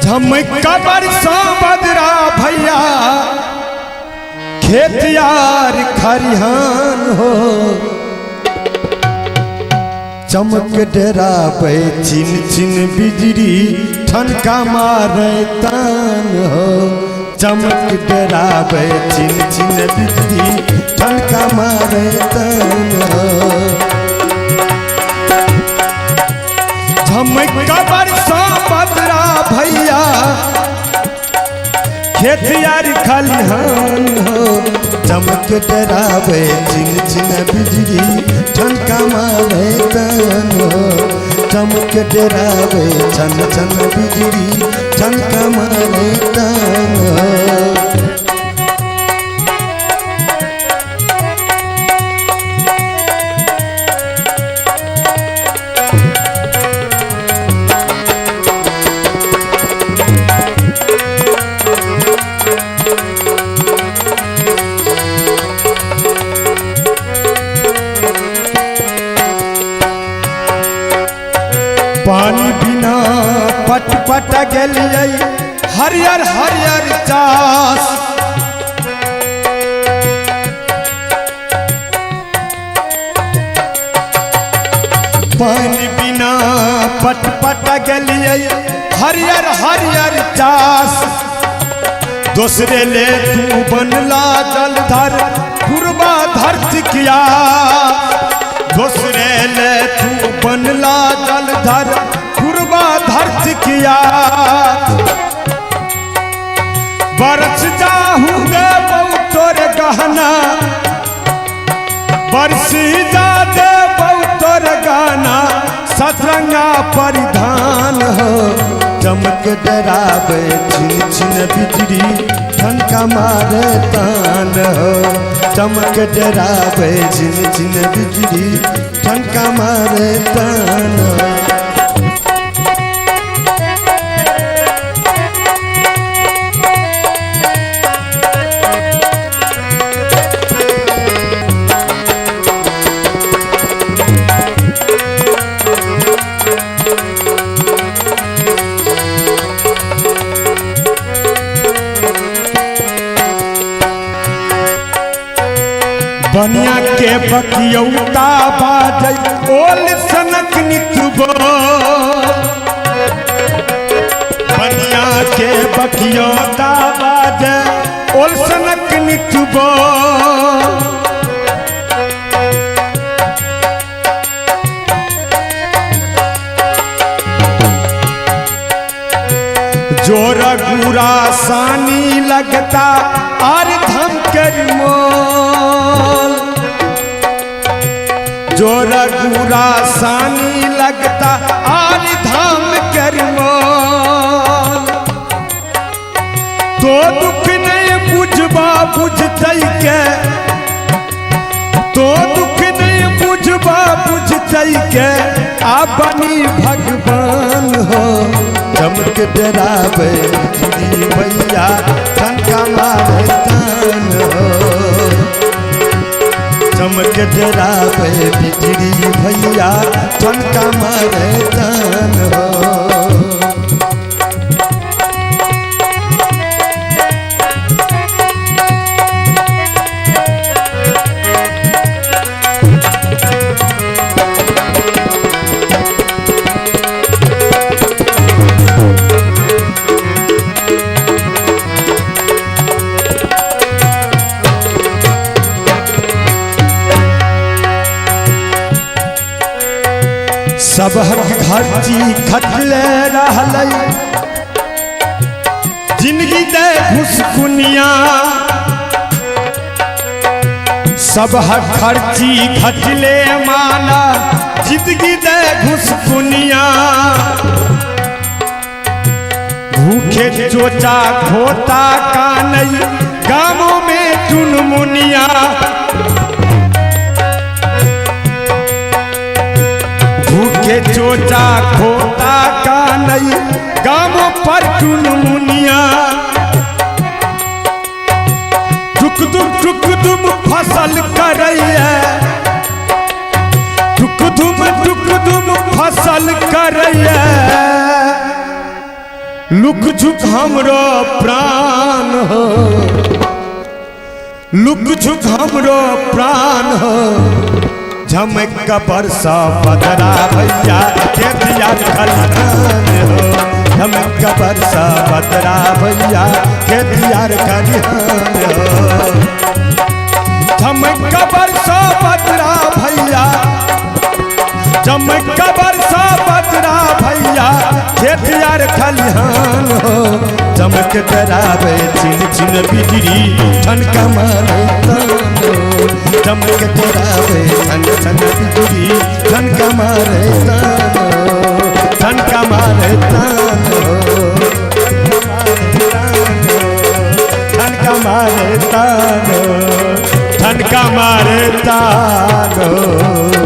झमका बरसा बदरा भैया खेतियार खरिहान हो। चमक डराबै छिन छिन बिजली ठनका मारे तान हो। चमक डराबै छिन छिन बिजली ठनका मारे तान हो। झमका बरसा बदरा भैया खेतियार खलिहान हो। चमक डरावे छिन छिन बिजली ठनका मारे तान हो। चमक डरावे छन छन बिजली ठनका मारे तान हो। पानी बिना पट पट गेलियै हरियर हरियर चास। पानी बिना पट पट गेलियै हरियर हरियर चास। दूसरे ले तू बनला जलधर पूर्वा धरती किया। दूसरे ले तू बनला जलधर पूर्वा धरती किया। बरस जाहू दे बहु तोर गहना, बरसी जा दे बहु तोर गहना सतरंगा परिधान हो। चमक डरावे छिन छिन बिजली ठनका मारे तान हो। चमक डरावे छिन छिन बिजली ठनका मारे तान हो। बनिया के बकियौता बाजै ओल सनक नितबो। बनिया के बकियौता बाजै ओल सनक नितबो। जोर गुरा सानी लगता are धमकर मोल। जोर गुरा सानी लगता are धाम कर मोल। तो दुख नहीं बुझबा बुझतै के, तो दुख नहीं बुझबा बुझतै के आ बनी भगवान हो। चमक डरावे बिजली भैया ठनका मारे तान हो। चमक डरावे बिजली भैया ठनका मारे तान हो। सबहक खर्ची खटले रहलै जिंदगी दे घुसकुनिया। सबहक खर्ची खटले माना जिंदगी दे घुसकुनिया। भूखे चोचा खोता कानई गामों में चुनमुनिया। भूखे चोचा खोता कानई गामों पर चुनमुनिया। टुकदुम टुकदुम फसल करैया, टुकदुम टुकदुम फसल करैया। लुक झुक हमरो प्राण हो, लुक झुक हमरो प्राण हो। झमक का बरसा बदरा भैया खेतिया खलिहान हो। झमक का बरसा बदरा भैया खेतिया खलिहान हो। झमक का बरसा बदरा भैया, चमक बरसा बदरा भैया खेतियार खलिहान हो। चमक डरावे छिन छिन बिजली ठनका मारे तान हो। चमक डरावे छन छन बिजली ठनका मारे तान हो। ठनका मारे तान हो। ठनका मारे तान हो। ठनका मारे तान हो।